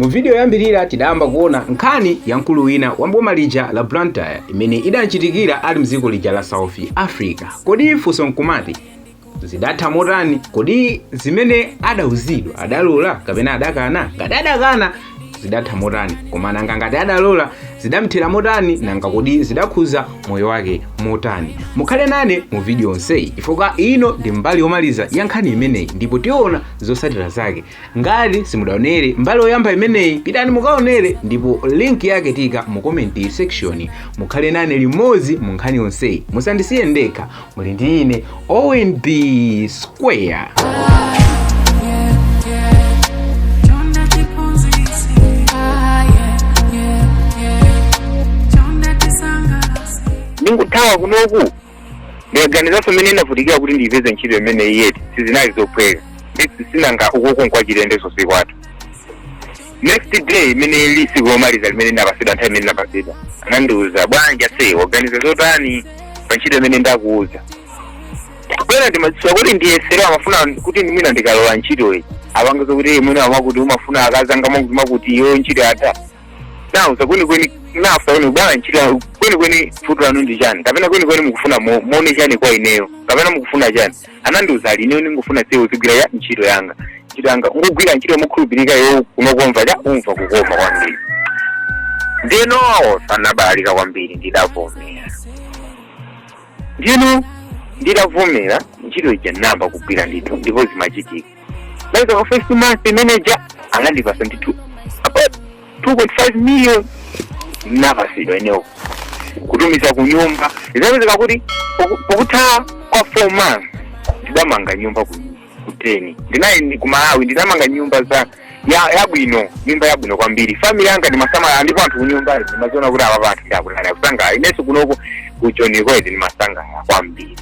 Mu video yoyambirira tidayamba kuona nkhani ya mkulu wina wa mboma lija la Blantyre imene idachitikira ali mdziko lija la South Africa. Kodi funso nkumati, zidatha motani? Kodi zimene adauzidwa adalola kapena adakana? Ngati adakana, zidatha motani? Koma nanga ngati adalola, zidamthera motani? Nanga kodi zidakhuza moyo wake motani? Mukhale nane mu video yonseyi, chifukwa ino ndi mbali yomaliza ya nkhani imeneyi ndipo tiona zotsatira zake. Ngati simudaonere mbali yoyamba imeneyi, pitani mukaonere ndipo link yake tika mu comment section. Mukhale nane limodzi mu nkhani yonseyi, musandisiye ndekha. Muli ndi ine, Owen B Square. Ndinguthawa kunoku, ndikaganizanso mmene ndavutikira kuti ndiyipeze ntchito imene iyeti, sizinali zophweka. Sinanga ukoko nkwachilendeso, sikwathu. Next day, imene ili tsiku lomaliza limene ndapasidwa, nthawi imene ndapasidwa, anandiuza, "Bwanji ase, waganiza zotani pa ntchito imene ndakuuza?" Bwera, ndimadziwa kuti ndiyesero amafuna kuti mwina ndikalola ntchitoyi apangiza kuti mwina amakuti umafuna akazanga makuti makuti iyo ntchito yatha. Nauza kwenikweni, nafa ine, "Bwana, ntchito kwenikweni vuto lanu ndi chani? Kapena kwenikweni mukufuna muone chani kwa ineyo? Kapena mukufuna chani?" Anandiuza ali, "Ineyo ndingofuna sewo uzigwira ya ntchito yanga, ntchito yanga ungogwira ntchito yomukhulupirika yo, kunokomva cha umva kukoma kwambiri." Ndino sanabalalika kwambiri, ndidavomera. Ndino ndidavomera ntchito ija, namba kugwira ndithu, ndipo zimachitika. Laika kwa first month, manager anandipasa ndithu about 2.5 million, napasidwa inewo kutumiza ku nyumba. Izapezeka kuti pokutha kwa 4 months ndidamanga nyumba ku 10 ndinayi ku Malawi. Ndidamanga nyumba za yabwino, nyumba yabwino kwambiri. Family yanga ndimasamala, ndipo anthu kunyumba ndimaziona kuti apa anthu ndakutani, akusangala. Inenso kunoko kuchoni kwezi ndimasangala kwambiri.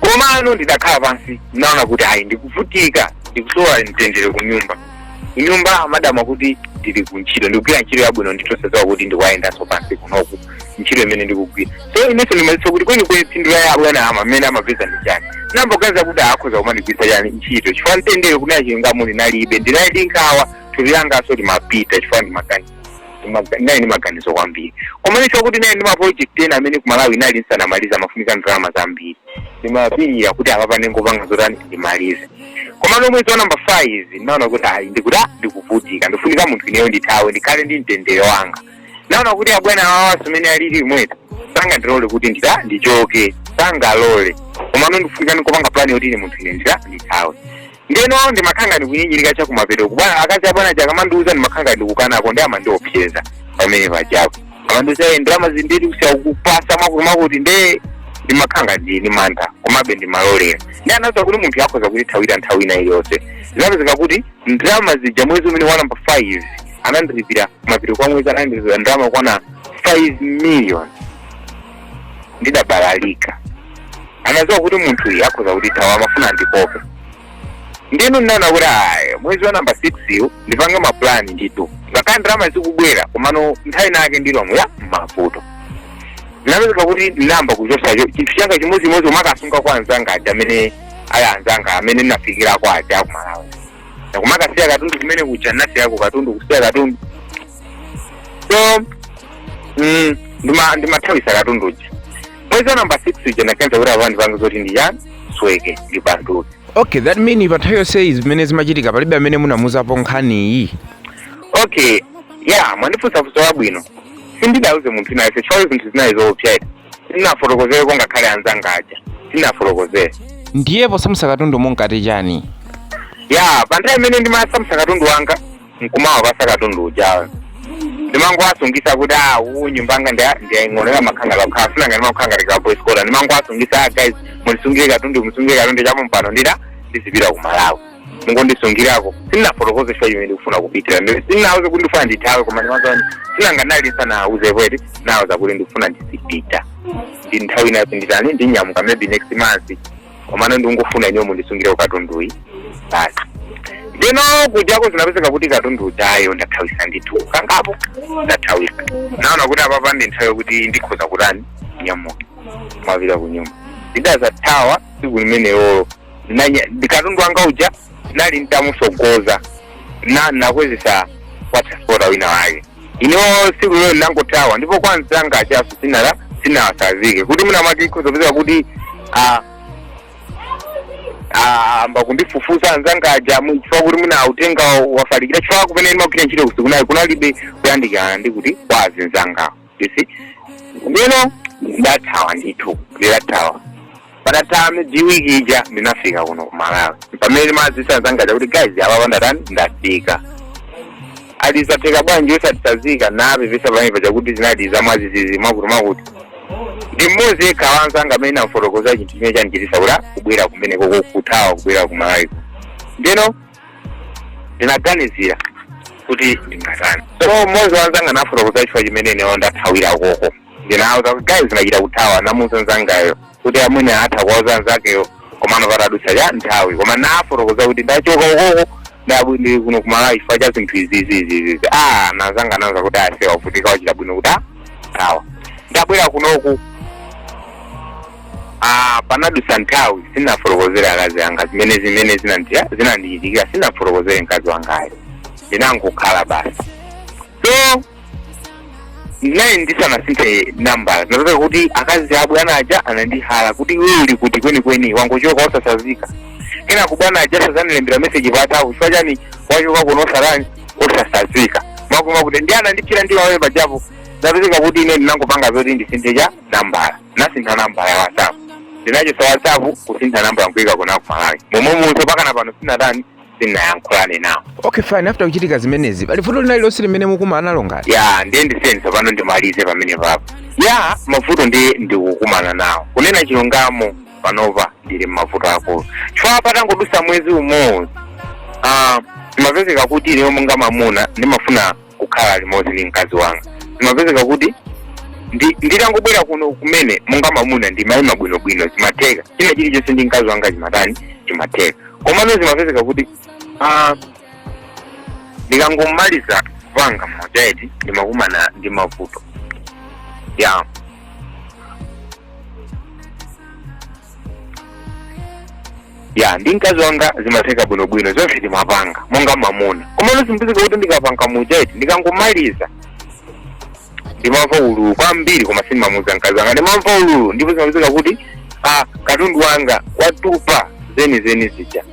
Komano ndidakhala pansi, naona kuti ayi, ndikuvutika, ndikusowa mtendere kunyumba. Kunyumba amadama kuti ndili kuntchito, ndikugwira ntchito yabwino, nditosezewa kuti ndikuwayendanso pansi kunoku ntchito imene ndikugwira. So inenso ndimazitsa kuti kwenikweni phindu la yabwana ama amene amapeza ndi chani. Namboganiza kuti akhoza kumandigwiritsa chani ntchito, chifukwa mtendere kunena chilungamo ndinalibe, ndinali ndi nkhawa, thupi langaso limapita chifukwa ndinali ndi maganizo kwambiri. Koma ndicho kuti ndinali ndi ma project ena amene ku Malawi inali nsanamaliza, amafunika ndalama zambiri. Ndimapirira kuti apa pandingopanga zotani, ndimalize. Koma no mwezi wa namba 5 ndinaona kuti ayi, ndikuti ndikuvutika, ndifunika munthu ineyo ndithawe, ndikhale ndi mtendere wanga. Naona kuti abwana awawaso amene alili mwetu sangandilole kuti ndita ndichoke, sangalole. Komano ndifunika ndikopanga plan yoti ine munthu ine ndita ndithawe. Ndeno ndimakhanga ndikunyinyirika chakumapeto kubwana akazi abwana chakamandiuza, ndimakhanga ndikukanako, ndi amandiopseza pamene pajapo, amandiuza, "Eh, ndalama zinditi kusiya kupasa mwakuti mwakuti." Nde ndimakhanga ndini mantha, komabe ndimalolera. Ndi anaza kuti munthu akhoza kutithawira nthawi ina iliyonse. Zinapezeka kuti ndalama zija mwezi umene wa namba 5 anandilipira, kumapeto kwa mwezi anandilipira ndalama kwana 5 million. Ndidabalalika. Anaziwa kuti munthu uyu akhoza kutithawa, amafuna andikope. Ndinu ndinaona kuti ayi, mwezi wa namba 6 yu ndipange maplani ndithu, ngakhale ndalama zikubwera, komano nthawi nake ndilomwe ya mavuto. Zinapezeka kuti ndinayamba kuchosacho chinthu changa chimodzimodzi, umakasunga kwa anzanga aja amene ali anzanga amene ndinafikirako aja aku Malawi, kumakasiya katundu kumene kuja. Ndinasiyako katundu, kusiya katundu. So ndimathawisa katundu uja. Mwezi wa namba 6 uja ndaganiza kuti apa ndipange zoti ndichani, sweke, ndibanduke. Okay, that mean pa nthawi yonseyi zimene zimachitika palibe amene munamuzapo nkhaniyi? Okay, ya, mwandifunsa funso labwino. Sindidauze munthu inayense chifukwa zinthu zinayi zoopsa. Sindinafotokozereko ngakhale anzanga aja, sindinafotokozere. Ndiye posamutsa katundu munkati chani? Ya, pa nthawi imene ndimasamutsa katundu wanga nkumawapasa katundu uja, ndimangowasungisa kuti a uwu nyumba anga ndiyaying'ono, makhanga lakhala sinanga, ndimakhanga ndikapoiskola, ndimangowasungisa, "Ah, guys, mundisungire katundu, musungire katundu chapo mpano, ndita ndizipita ku Malawi, mungondisungirako." Sindinafotokoze chifukwa chimene ndikufuna kupitira. Sindinauze kuti ndikufuna ndithawe, koma ndimaza sinanga ndali ndisanauze kweti, nauza kuti ndikufuna ndizipita, ndi nthawi inayo nditani, ndinyamuka maybe next month, komano ndingofuna ineyo mundisungire katunduyi basi. Ndino kujako zinapezeka kuti katundu ujayo ndathawisa ndithu, kangapo ndathawisa. Naona kuti apapa ndi nthawi yokuti ndikhoza kutani, nyamuka mwapita ku nyumba. Ndidazathawa tsiku limenelolo, katundu wanga uja nali ntamusogoza. Na nakwezesa kwa transporter wina wake. Ino siku lero ndangothawa, ndipo kwa mzanga achaso sinala sinawasazike kuti muna mwake ikhozopezeka kuti amba kundifufuza anzanga aja chifukwa kuti mwina utenga wafalikira, chifukwa kumene ndimagwira ntchito kusiku nayi kunalibe kuyandikana ndi kuti kwa azinzangawo, you see. Ndino ndathawa ndithu, ndidathawa. Patatha miyezi iwiri ija ndinafika kuno ku Malawi, pamene ndimazisa anzanga aja kuti, "Guys, apa ndatani, ndafika." Alizatheka bwanji osatitazika? Napepesa pamene paja kuti zinali zamwazizizi, mwakuti mwakuti. Ndi mmodzi yekha wanzanga amene amfotokoza chinthu chimene chandichitisa kuti kubwera kumeneko, kuthawa kubwera ku Malawi. Ndino ndinaganizira kuti ndingatani. So mmodzi wanzanga nafotokoza chifukwa chimene ineyo ndathawira koko. Ndinawuza kuti, "Guys, ndachita kuthawa." Namuuza nzangayo kuti amwene atha kuwauza anzakeyo, komano patadutsa cha nthawi, koma nafotokoza kuti ndachoka ukoko, ndili kuno ku Malawi chifukwa cha zinthu izi izi izi izi. Nazanga nauza kuti ase wavutika, wachita bwino kuti thawa. Ndabwera kunoku, panadutsa nthawi, sinafotokozera akazi anga zimene zinandichitikira. Sinafotokozere mkazi wangayo, ndinangokhala basi. So ndinali ndisanasinthe nambala, zinapeza kuti akazi abwana aja anandihala kuti, "Iwe uli kuti kwenikweni? Wangochoka osasazika." Kenako bwana aja sazanilembera message pa WhatsApp, "Chifukwa chani wachoka kuno osatani, osasazika?" Makuma kuti ndi anandithira ndi wawe pajapo. Zapezeka kuti ine ndinangopanga zoti ndisinthe cha nambala. Nasintha nambala ya WhatsApp, ndinachosa WhatsApp, kusintha nambala nkuyika kuna ku Malawi momwe munso pakana pano sinatani, sinayankhulane nawo. Okay, fine. After kuchitika zimenezi, pali vuto lina lilonse limene mukumana nalo ngati? Ya, ndiye ndiseni tsopano ndimalize pamene papo. Ya, mavuto ndi ndikukumana nawo. Kunena chilungamo, panopa ndili mmavuto akulu, chifukwa patangodusa mwezi umodzi, zimapezeka kuti ineyo monga mamuna ndimafuna kukhala limodzi ndi mkazi wanga. Zimapezeka kuti nditangobwera kuno kumene, monga mamuna ndimayima bwinobwino, zimatheka china chilichonse ndi mkazi wanga, chimatani, chimatheka. Komano zimapezeka kuti ndikangomaliza kupanga mojaiti, ndimakumana ndi mavuto ya ya ndi mkazi wanga. Zimatheka bwinobwino, zonse timapanga monga mamuna. Komano zimapezeka kuti ndikapanga mujaiti, ndikangomaliza, ndimamva ululu kwambiri, koma sindimamuuza mkazi wanga. Ndimamva ululu, ndipo zimapezeka kuti katundu wanga watupa zeni zeni zija.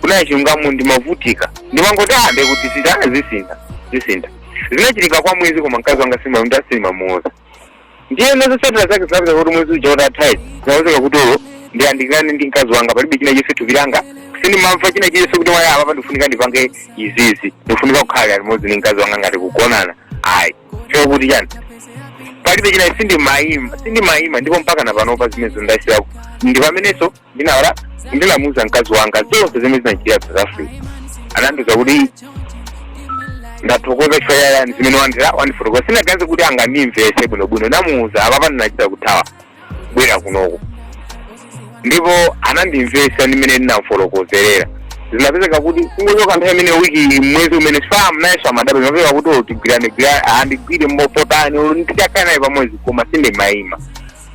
Kunena chilungamo, ndimavutika, ndimangoti ndekuti zita zisintha, zisintha. Zinachitika kwa mwezi, koma mkazi wanga sindimamuuza. Ndiye zotsatira zake zinapeza kuti mwezi uja utatha, zinapezeka kuti ulo ndiyandikirane ndi mkazi wanga, palibe china chonse, thupi langa sindimamva china chilichonse kuti waya apa ndifunika ndipange izizi, ndifunika kukhala limodzi ndi mkazi wanga ngati kugonana, ayi. Chifukwa kuti chani? Palibe china, sindimayima, sindimayima. Ndipo mpaka na panopa zimenezo ndasiyako. Ndi pamenenso ndinawala ndinamuuza mkazi wanga zonse zimene zinachitika South Africa. Anandiuza kuti, "Ndathokoza chifukwa chayani zimene wandira wandifotokoza." Sinaganize kuti angandimvese bwinobwino. Ndamuuza, apapa ndinachita kuthawa bwera kunoko, ndipo anandimvesa ndimene ndinamfotokozerera. Zinapezeka kuti kungochoka nthawi imene, wiki, mwezi umene fam nayenso amadabwa. Zinapezeka kuti olo tigwirane gwira, andigwire mbopotani, olo ndichakhala naye pamodzi, koma sindimayima.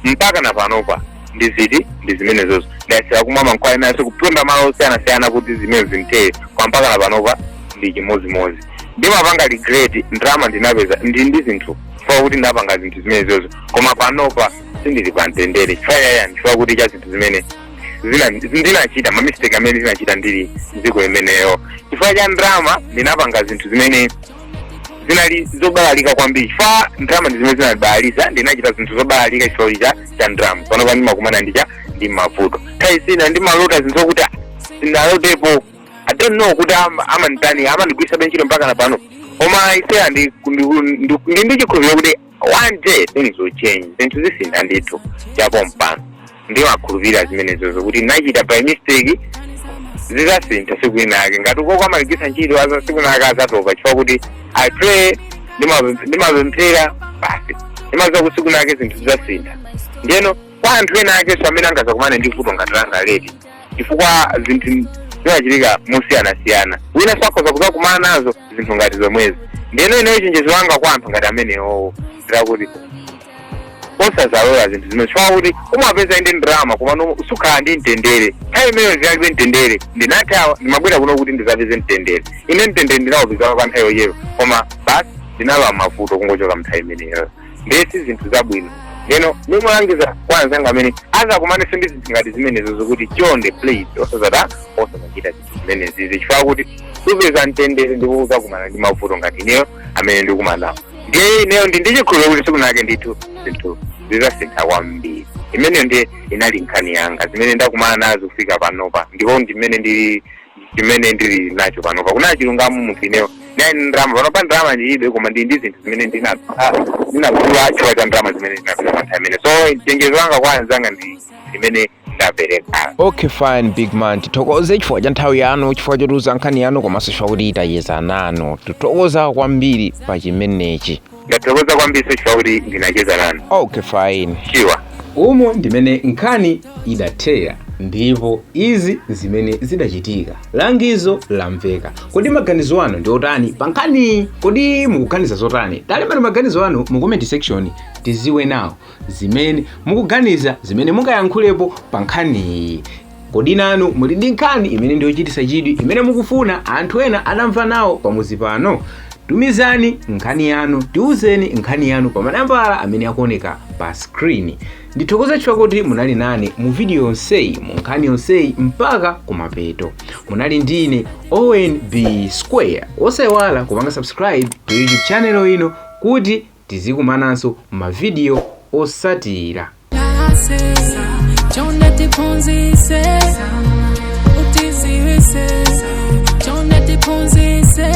Mpaka na panopa ndiziti ndi zimenezozo. Ndayesera kumwa mankhwala nayenso, kuponda malo osiyanasiyana kuti zimene zimtere, kwa mpaka na panopa ndi chimodzimodzi. Ndimapanga regret ndalama ndinapeza ndi zinthu chifukwa kuti ndapanga zinthu zimenezozo, koma panopa sindili pa mtendere. Chifukwa chayani? Chifukwa kuti cha zinthu zimene ndinachita, ma mistake amene ndinachita ndili mdziko limeneyo. Chifukwa cha ndalama ndinapanga zinthu zimene zinali zobalalika kwambiri. Chifukwa ndalama ndi zimene zinalibalalisa, ndinachita zinthu zobalalika chifukwa cha ndalama. Panopa ndimakumana ndi mavuto. Nthawi zina ndimalota zinthu zokuti sindinalotepo. I don't know kuti amanditani, amandigwiritsa ntchito mpaka na pano. Koma ise ndi chikhulupiriro kuti one day things will change, zinthu zisintha ndithu chapo mpano. Ndimakhulupirira zimenezozo kuti nachita by mistake, zizasintha siku inake. Ngati ukoko amaligwisa ntchito, aza siku inake azatopa, chifukwa kuti I pray, ndimapemphera basi, ndimaziwa kuti siku inake zinthu zizasintha. Ndiyeno kwa anthu ena akenso amene angazakumane ndi vuto ngati langa leti, chifukwa zinthu zimachitika mosiyanasiyana, wina sakhoza kuzakumana nazo zinthu ngati zomwezi. Ndiyeno ineyo chenjezo langa kwa anthu ngati amenewowo ndilakuti Osazalola zinthu zimene, chifukwa kuti umapeza ndi ndalama koma sukhala ndi mtendere. Nthawi imeneyo zinalibe mtendere. Ndinathawa, ndimabwera kuno kuti ndizapeze mtendere. Ine mtendere ndinawupeza pa nthawi yochepa, koma basi ndinalowa mavuto kungochoka mnthawi imeneyo. Ndesi zinthu zabwino. Ndeno nimulangiza kwa anzanga amene azakumanenso ndi zinthu ngati zimenezo zokuti chonde, please, osazata osazachita zinthu zimenezizi, chifukwa kuti supeza mtendere ndipo uzakumana ndi mavuto ngati ineyo amene ndikumana nawo. Ndiye ineyo ndi ndichikhulupiriro kuti tsiku lake ndithu zinthu zizasintha kwambiri. Imeneyo ndiye inali nkhani yanga, zimene ndakumana nazo kufika panopa, ndipo ndimene ndili, chimene ndili nacho panopa. Kuna chilungamo munthu ineyo nayi ndalama panopa, ndalama ndilibe, koma ndili ndi zinthu zimene ndinagula chifukwa cha ndalama zimene ndinapeza pa nthawi imene. So chenjezo langa kwa anzanga ndi limene ndapereka. Okay, fine, big man, tithokoze chifukwa cha nthawi yanu, chifukwa chotiuza nkhani yanu, komanso chifukwa kuti tacheza nanu. Tithokoza kwambiri pa chimenechi. Ndathokoza kwambiri chifukwa kuti ndinacheza nanu. Okay, fine. Chiwa. Umo ndimene nkhani idathera, ndipo izi zimene zidachitika. Langizo lamveka. Kodi maganizo anu ndi otani pa nkhani? Kodi mukuganiza zotani? Talembani maganizo anu mu comment section, tiziwe nawo zimene mukuganiza, zimene mungayankhulepo pa nkhaniyi. Kodi nanu muli ndi nkhani imene ndiyochititsa chidwi imene mukufuna anthu ena adamva nawo pamuzi pano? Tumizani nkhani yanu, tiuzeni nkhani yanu pa manambala amene akuoneka pa screen. Ndithokoza chifukwa kuti munali nane mu video yonseyi, mu nkhani yonseyi mpaka kumapeto. Munali ndine Owen B Square. Osayiwala kupanga subscribe ku YouTube channel ino kuti tizikumananso mavidiyo osatira. Chonde tiphunzise, utiziwise, chonde tiphunzise.